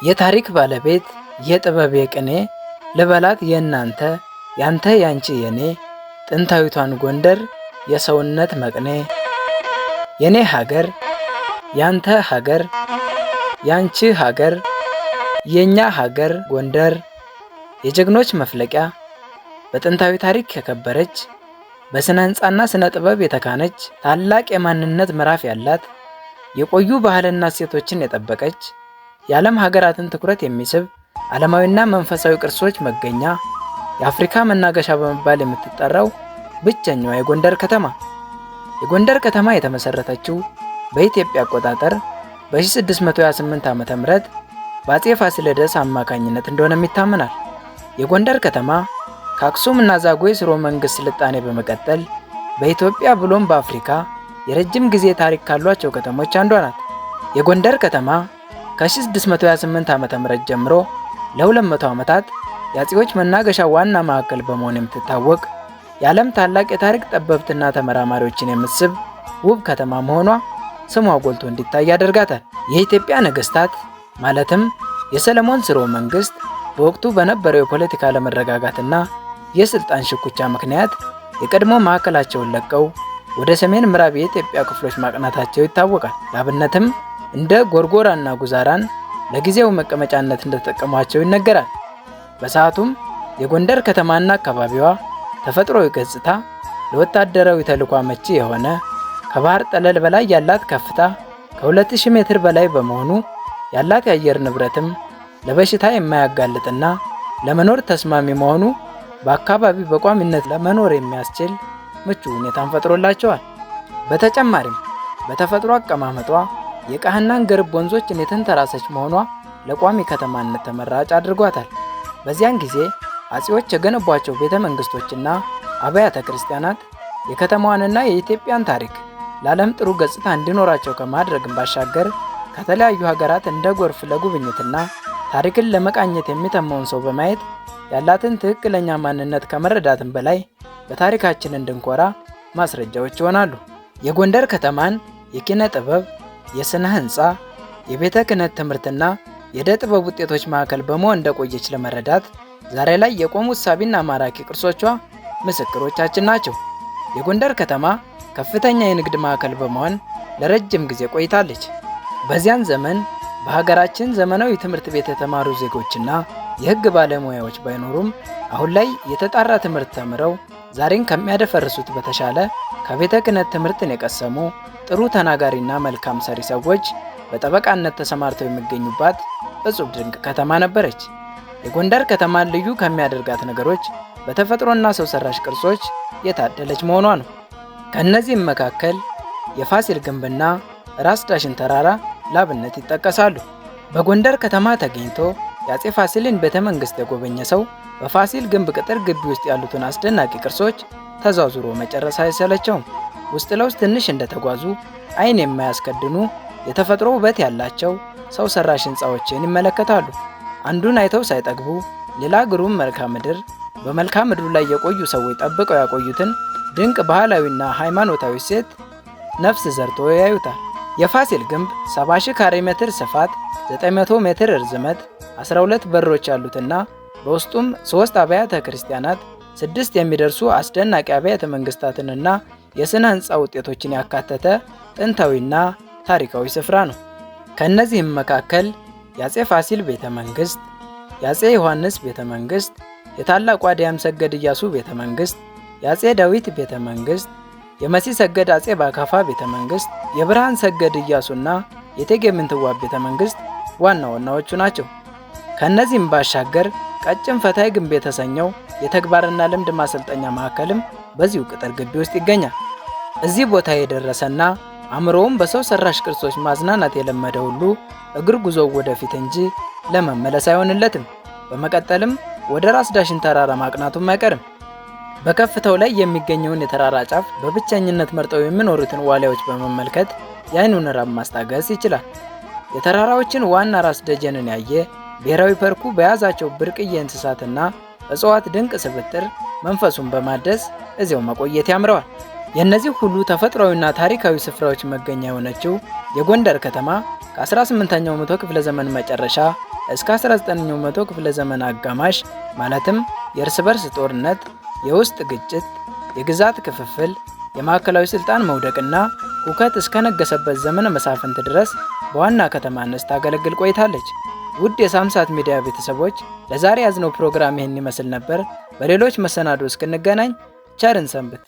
የታሪክ ባለቤት የጥበብ የቅኔ ልበላት የእናንተ ያንተ ያንቺ የኔ ጥንታዊቷን ጎንደር የሰውነት መቅኔ። የኔ ሀገር፣ ያንተ ሀገር፣ ያንቺ ሀገር፣ የኛ ሀገር ጎንደር የጀግኖች መፍለቂያ፣ በጥንታዊ ታሪክ የከበረች፣ በስነ ህንፃና ስነ ጥበብ የተካነች፣ ታላቅ የማንነት ምዕራፍ ያላት፣ የቆዩ ባህልና እሴቶችን የጠበቀች፣ የዓለም ሀገራትን ትኩረት የሚስብ ዓለማዊና መንፈሳዊ ቅርሶች መገኛ፣ የአፍሪካ መናገሻ በመባል የምትጠራው ብቸኛዋ የጎንደር ከተማ። የጎንደር ከተማ የተመሰረተችው በኢትዮጵያ አቆጣጠር በ1628 ዓ.ም በአፄ ፋሲለደስ አማካኝነት እንደሆነም ይታመናል። የጎንደር ከተማ ከአክሱም እና ዛጉዌ ሥርወ መንግሥት ስልጣኔ በመቀጠል በኢትዮጵያ ብሎም በአፍሪካ የረጅም ጊዜ ታሪክ ካሏቸው ከተሞች አንዷ ናት። የጎንደር ከተማ ከ1628 ዓ.ም ጀምሮ ለ200 ዓመታት የአፄዎች መናገሻ ዋና ማዕከል በመሆን የምትታወቅ፣ የዓለም ታላቅ የታሪክ ጠበብትና ተመራማሪዎችን የምትስብ ውብ ከተማ መሆኗ ስሟ ጎልቶ እንዲታይ ያደርጋታል። የኢትዮጵያ ነገስታት ማለትም የሰለሞን ሥርወ መንግስት በወቅቱ በነበረው የፖለቲካ አለመረጋጋትና የስልጣን ሽኩቻ ምክንያት የቀድሞ ማዕከላቸውን ለቀው ወደ ሰሜን ምዕራብ የኢትዮጵያ ክፍሎች ማቅናታቸው ይታወቃል። ለአብነትም እንደ ጎርጎራና ጉዛራን ለጊዜው መቀመጫነት እንደተጠቀሟቸው ይነገራል። በሰዓቱም የጎንደር ከተማና አካባቢዋ ተፈጥሯዊ ገጽታ ለወታደራዊ ተልዕኮ አመቺ የሆነ፣ ከባህር ጠለል በላይ ያላት ከፍታ ከ2000 ሜትር በላይ በመሆኑ ያላት የአየር ንብረትም ለበሽታ የማያጋልጥና ለመኖር ተስማሚ መሆኑ በአካባቢው በቋሚነት ለመኖር የሚያስችል ምቹ ሁኔታን ፈጥሮላቸዋል። በተጨማሪም በተፈጥሮ አቀማመጧ የቃህናን ገርብ ወንዞችን የተንተራሰች መሆኗ ለቋሚ ከተማነት ተመራጭ አድርጓታል። በዚያን ጊዜ አፄዎች የገነቧቸው ቤተ መንግስቶችና አብያተ ክርስቲያናት የከተማዋንና የኢትዮጵያን ታሪክ ለዓለም ጥሩ ገጽታ እንዲኖራቸው ከማድረግም ባሻገር ከተለያዩ ሀገራት እንደ ጎርፍ ለጉብኝትና ታሪክን ለመቃኘት የሚተመውን ሰው በማየት ያላትን ትክክለኛ ማንነት ከመረዳትም በላይ በታሪካችን እንድንኮራ ማስረጃዎች ይሆናሉ። የጎንደር ከተማን የኪነ ጥበብ፣ የስነ ህንፃ፣ የቤተ ክህነት ትምህርትና የዕደ ጥበብ ውጤቶች ማዕከል በመሆን እንደቆየች ለመረዳት ዛሬ ላይ የቆሙት ሳቢና ማራኪ ቅርሶቿ ምስክሮቻችን ናቸው። የጎንደር ከተማ ከፍተኛ የንግድ ማዕከል በመሆን ለረጅም ጊዜ ቆይታለች። በዚያን ዘመን በሀገራችን ዘመናዊ ትምህርት ቤት የተማሩ ዜጎችና የሕግ ባለሙያዎች ባይኖሩም አሁን ላይ የተጣራ ትምህርት ተምረው ዛሬን ከሚያደፈርሱት በተሻለ ከቤተ ክህነት ትምህርትን የቀሰሙ ጥሩ ተናጋሪና መልካም ሰሪ ሰዎች በጠበቃነት ተሰማርተው የሚገኙባት እጹብ ድንቅ ከተማ ነበረች። የጎንደር ከተማን ልዩ ከሚያደርጋት ነገሮች በተፈጥሮና ሰው ሰራሽ ቅርሶች የታደለች መሆኗ ነው። ከእነዚህም መካከል የፋሲል ግንብና ራስ ዳሽን ተራራ ላብነት ይጠቀሳሉ። በጎንደር ከተማ ተገኝቶ የአፄ ፋሲልን ቤተ መንግስት የጎበኘ ሰው በፋሲል ግንብ ቅጥር ግቢ ውስጥ ያሉትን አስደናቂ ቅርሶች ተዟዙሮ መጨረስ አይሰለቸውም። ውስጥ ለውስጥ ትንሽ እንደተጓዙ ዓይን የማያስከድኑ የተፈጥሮ ውበት ያላቸው ሰው ሰራሽ ህንፃዎችን ይመለከታሉ። አንዱን አይተው ሳይጠግቡ ሌላ ግሩም መልክዓ ምድር፣ በመልክዓ ምድሩ ላይ የቆዩ ሰዎች ጠብቀው ያቆዩትን ድንቅ ባህላዊና ሃይማኖታዊ እሴት ነፍስ ዘርቶ ያዩታል። የፋሲል ግንብ 70,000 ካሬ ሜትር ስፋት፣ 900 ሜትር ርዝመት፣ 12 በሮች ያሉትና በውስጡም ሶስት አብያተ ክርስቲያናት፣ ስድስት የሚደርሱ አስደናቂ አብያተ መንግስታትንና የስነ ህንፃ ውጤቶችን ያካተተ ጥንታዊና ታሪካዊ ስፍራ ነው። ከእነዚህም መካከል የአፄ ፋሲል ቤተ መንግስት፣ የአፄ ዮሐንስ ቤተ መንግስት፣ የታላቁ አድያም ሰገድ ኢያሱ ቤተ መንግስት፣ የአፄ ዳዊት ቤተ መንግስት፣ የመሲ ሰገድ አፄ ባካፋ ቤተ መንግስት፣ የብርሃን ሰገድ ኢያሱና የእቴጌ ምንትዋብ ቤተ መንግስት ዋና ዋናዎቹ ናቸው። ከእነዚህም ባሻገር ቀጭን ፈታይ ግንብ የተሰኘው የተግባርና ልምድ ማሰልጠኛ ማዕከልም በዚሁ ቅጥር ግቢ ውስጥ ይገኛል። እዚህ ቦታ የደረሰና አእምሮውን በሰው ሰራሽ ቅርሶች ማዝናናት የለመደ ሁሉ እግር ጉዞው ወደፊት እንጂ ለመመለስ አይሆንለትም። በመቀጠልም ወደ ራስ ዳሽን ተራራ ማቅናቱም አይቀርም። በከፍታው ላይ የሚገኘውን የተራራ ጫፍ በብቸኝነት መርጠው የሚኖሩትን ዋሊያዎች በመመልከት የአይኑን ራብ ማስታገስ ይችላል። የተራራዎችን ዋና ራስ ደጀንን ያየ ብሔራዊ ፓርኩ በያዛቸው ብርቅዬ እንስሳትና እጽዋት ድንቅ ስብጥር መንፈሱን በማደስ እዚያው መቆየት ያምረዋል። የእነዚህ ሁሉ ተፈጥሯዊና ታሪካዊ ስፍራዎች መገኛ የሆነችው የጎንደር ከተማ ከ18ኛው መቶ ክፍለ ዘመን መጨረሻ እስከ 19ኛው መቶ ክፍለ ዘመን አጋማሽ ማለትም የእርስ በርስ ጦርነት፣ የውስጥ ግጭት፣ የግዛት ክፍፍል፣ የማዕከላዊ ስልጣን መውደቅና ሁከት እስከነገሰበት ዘመነ መሳፍንት ድረስ በዋና ከተማነት ስታገለግል ቆይታለች። ውድ የሳምሳት ሚዲያ ቤተሰቦች፣ ለዛሬ ያዝነው ፕሮግራም ይህን ይመስል ነበር። በሌሎች መሰናዶ እስክንገናኝ ቸር እንሰንብት።